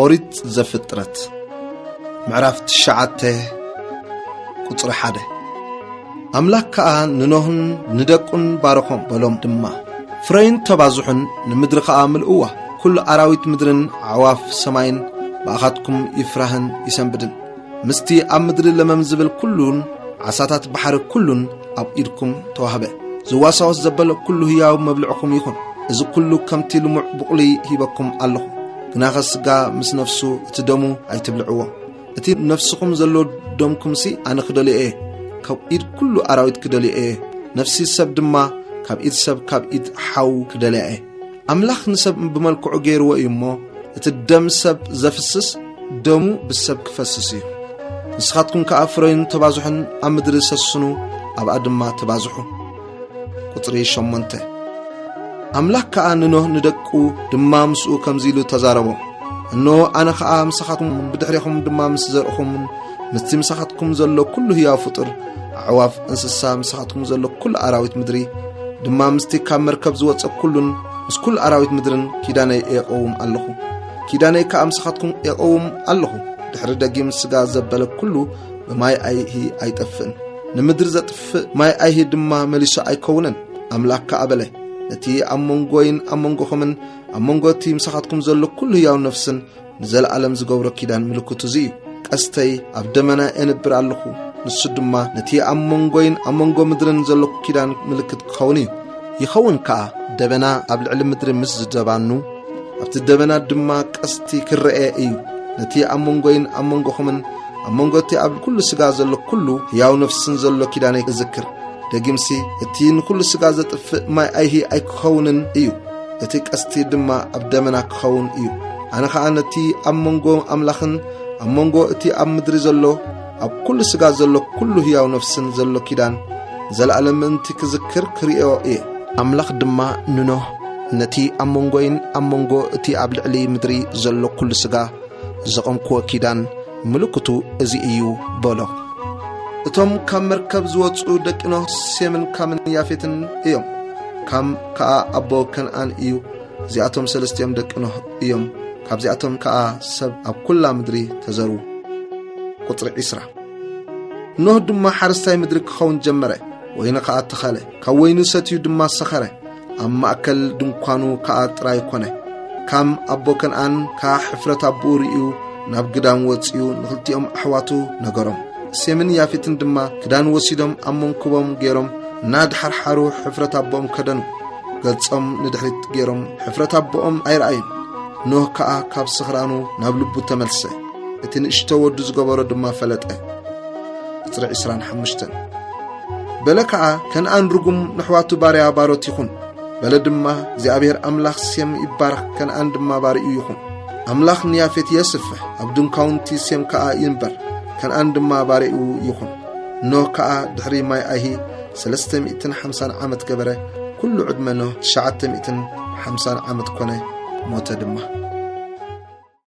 ኦሪት ዘፍጥረት ምዕራፍ ትሽዓተ ቁጽሪ ሓደ። ኣምላኽ ከኣ ንኖህን ንደቁን ባረኾም፣ በሎም ድማ፣ "ፍረይን ተባዝሑን፣ ንምድሪ ኸኣ ምልእዋ፣ ኩሉ ኣራዊት ምድርን ኣዕዋፍ ሰማይን ብኣኻትኩም ይፍራህን ይሰንብድን። ምስቲ ኣብ ምድሪ ለመም ዝብል ኩሉን ዓሳታት ባሕሪ ኩሉን ኣብ ኢድኩም ተዋህበ። ዝዋሳወስ ዘበለ ኩሉ ህያው መብልዕኹም ይኹን። እዚ ኩሉ ከምቲ ልሙዕ ብቑሊ ሂበኩም ኣለኹ። ግናኸ ስጋ ምስ ነፍሱ፣ እቲ ደሙ ኣይትብልዕዎ። እቲ ነፍስኹም ዘሎ ደምኩምሲ ኣነ ክደልዮ እየ፣ ካብ ኢድ ኩሉ ኣራዊት ክደልዮ እየ። ነፍሲ ሰብ ድማ ካብ ኢድ ሰብ፣ ካብ ኢድ ሓው ክደልያ እየ። ኣምላኽ ንሰብ ብመልክዑ ገይርዎ እዩ እሞ፣ እቲ ደም ሰብ ዘፍስስ፣ ደሙ ብሰብ ክፈስስ እዩ። ንስኻትኩም ከኣ ፍረዩን ተባዝሑን፣ ኣብ ምድሪ ሰስኑ፣ ኣብኣ ድማ ተባዝሑ።" ቁጽሪ ሸሞንተ። ኣምላኽ ከኣ ንኖህ ንደቁ ድማ ምስኡ ከምዚ ኢሉ ተዛረቦም፣ "እንሆ ኣነ ኸኣ ምሳኻትኩም፣ ብድሕሬኹም ድማ ምስ ዘርእኹምን ምስቲ ምሳኻትኩም ዘሎ ኩሉ ህያው ፍጡር፣ ኣዕዋፍ፣ እንስሳ፣ ምሳኻትኩም ዘሎ ኩሉ ኣራዊት ምድሪ ድማ ምስቲ ካብ መርከብ ዝወጸ ኩሉን ምስ ኩሉ ኣራዊት ምድርን ኪዳነይ እየቀውም ኣለኹ። ኪዳነይ ከኣ ምሳኻትኩም እየቀውም ኣለኹ። ድሕሪ ደጊም ስጋ ዘበለ ኩሉ ብማይ ኣይሂ ኣይጠፍእን። ንምድሪ ዘጥፍእ ማይ ኣይሂ ድማ መሊሱ ኣይከውንን።" ኣምላኽ ከኣ በለ፣ "ነቲ ኣብ መንጎይን ኣብ መንጎኹምን ኣብ መንጎ እቲ ምሳኻትኩም ዘሎ ኩሉ ህያው ነፍስን ንዘለኣለም ዝገብሮ ኪዳን ምልክቱ እዚ እዩ። ቀስተይ ኣብ ደመና የንብር ኣለኹ፣ ንሱ ድማ ነቲ ኣብ መንጎይን ኣብ መንጎ ምድርን ዘሎ ኪዳን ምልክት ክኸውን እዩ። ይኸውን ከኣ፣ ደበና ኣብ ልዕሊ ምድሪ ምስ ዝደባኑ፣ ኣብቲ ደበና ድማ ቀስቲ ክረኤ እዩ። ነቲ ኣብ መንጎይን ኣብ መንጎኹምን ኣብ መንጎ እቲ ኣብ ኩሉ ስጋ ዘሎ ኩሉ ህያው ነፍስን ዘሎ ኪዳነይ እዝክር። ደጊምሲ፣ እቲ ንኹሉ ስጋ ዘጥፍእ ማይ ኣይሂ ኣይክኸውንን እዩ፣ እቲ ቀስቲ ድማ ኣብ ደመና ክኸውን እዩ። ኣነ ኸኣ ነቲ ኣብ መንጎ ኣምላኽን ኣብ መንጎ እቲ ኣብ ምድሪ ዘሎ ኣብ ኩሉ ስጋ ዘሎ ኩሉ ህያው ነፍስን ዘሎ ኪዳን ንዘለኣለም ምእንቲ ክዝክር ክርእዮ እየ።" ኣምላኽ ድማ ንኖህ፣ "ነቲ ኣብ መንጎይን ኣብ መንጎ እቲ ኣብ ልዕሊ ምድሪ ዘሎ ኩሉ ስጋ ዘቐምክዎ ኪዳን ምልክቱ እዚ እዩ" በሎ። እቶም ካብ መርከብ ዝወጹ ደቂ ኖህ ሴምን ካምን ያፌትን እዮም። ካም ከኣ ኣቦ ከነኣን እዩ። እዚኣቶም ሰለስቲኦም ደቂ ኖህ እዮም። ካብዚኣቶም ከኣ ሰብ ኣብ ኩላ ምድሪ ተዘሩ። ቁጽሪ ዒስራ። ኖህ ድማ ሓረስታይ ምድሪ ክኸውን ጀመረ፣ ወይኒ ከኣ ተኸለ፣ ካብ ወይኑ ሰትዩ ድማ ሰኸረ። ኣብ ማእከል ድንኳኑ ከኣ ጥራይ ኮነ። ካም ኣቦ ከነኣን ከኣ ሕፍረት ኣቦኡ ርእዩ ናብ ግዳም ወጺኡ ንኽልቲኦም ኣሕዋቱ ነገሮም። ሴምን ያፌትን ድማ ክዳን ወሲዶም ኣብ መንኩቦም ገይሮም እናድሓርሓሩ ሕፍረት ኣቦኦም ከደኑ። ገጾም ንድሕሪት ገይሮም ሕፍረት ኣቦኦም ኣይረኣዩን። ኖህ ከኣ ካብ ስኽራኑ ናብ ልቡ ተመልሰ። እቲ ንእሽቶ ወዱ ዝገበሮ ድማ ፈለጠ። ቁጽሪ ዕስራን ሓሙሽተን። በለ ከኣ፣ "ከነኣን ርጉም፣ ንኣሕዋቱ ባርያ ባሮት ይኹን።" በለ ድማ፣ "እግዚኣብሔር ኣምላኽ ሴም ይባረኽ፣ ከነኣን ድማ ባርዩ ይኹን። ኣምላኽ ንያፌት የስፍሕ፣ ኣብ ድንኳውንቲ ሴም ከኣ ይንበር፣ ከነኣን ድማ ባርዩ ይኹን።" ኖህ ከኣ ድሕሪ ማይ ኣይሂ ሰለስተ ሚእትን ሓምሳን ዓመት ገበረ። ኩሉ ዕድመ ኖህ ትሽዓተ ሚእትን ሓምሳን ዓመት ኮነ፣ ሞተ ድማ።